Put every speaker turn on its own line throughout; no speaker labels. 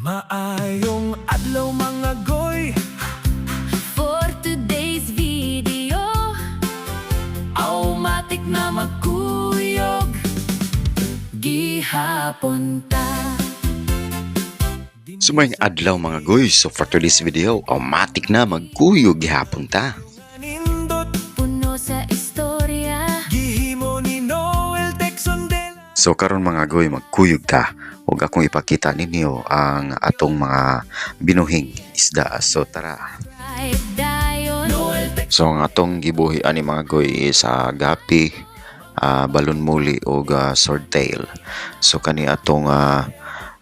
Maayong adlaw, mga goy.
For today's video, automatic na magkuyog gihapon ta.
So maayong adlaw, mga goy. So for today's video, automatic na magkuyog gihapon ta.
Nindot.
Puno sa istorya.
Gihimo ni Noel Texon de la
So karon, mga goy, magkuyog ta ug akong ipakita ninyo ang atong mga binuhing isda. So tara.
Right dayon.
Noel Texon.
So ang atong gibuhi ani, mga goy, is sa gapi, balloon molly ug swordtail. So kani atong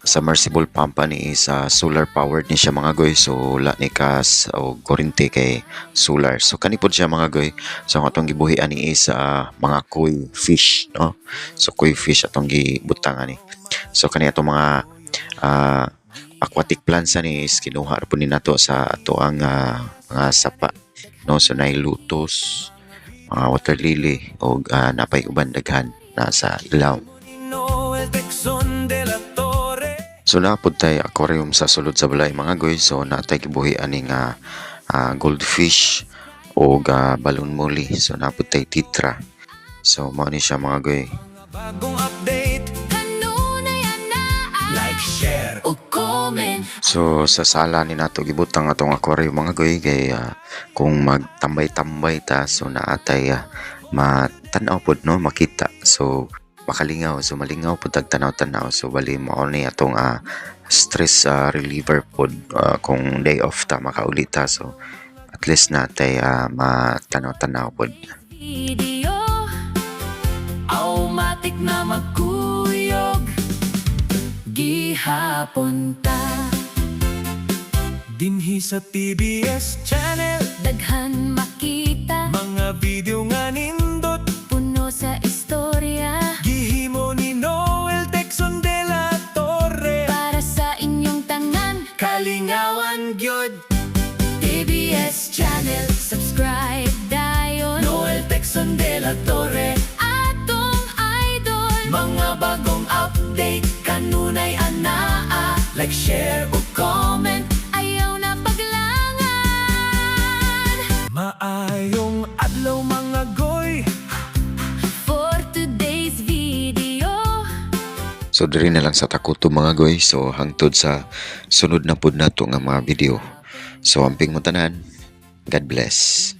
submersible pump ani is solar powered ni siya, mga goy. So wala ni kas o kuryente kay solar. So kani pod siya, mga goy. So ang atong gibuhi ani is mga koi fish, no. So koi fish atong gibutang ani. So kani atong mga aquatic plants ani is kinuha ra pud ni nato sa ato ang mga sapa, no. So naay lotus, mga water lily ug napay uban daghan na sa ilaw.
Ni Noel Texon de la Torre.
So naa pod tay aquarium sa sulod sa balay, mga goy. So natay gibuhi ani nga goldfish ug balloon molly. So naa pod tay tetra. So mao ni siya, mga goy.
Bagong update.
Kanunay anaa.
Like, share
ug comment.
So sa sala ni nato gibutang atong aquarium, mga goy, kay kung magtambay-tambay ta, so naatay matan-aw pod, no, makita. So makalingaw, so malingaw pod tag tanaw-tanaw. So bali mao ni atong stress reliever pod kung day off ta, makauli ta, so at least natay matanaw-tanaw pod.
Video.
Automatic na magkuyog
gihapon ta.
Dinhi sa TBS Channel.
Daghan makita.
Mga video nga nindot.
Puno sa istorya.
Gihimo ni Noel Texon de la Torre.
Para sa inyong tanan.
Kalingawan gyud.
TBS Channel. Subscribe dayon.
Noel Texon de la Torre.
Atong idol.
Mga bagong update kanunay anaa. Like, share ug comment.
Ayaw na paglangan.
Maayong adlaw, mga goy.
For today's video.
So diri na lang sa ta kutob, mga goy. So hangtod sa sunod na pud nato nga mga video. So amping mo tanan. God bless.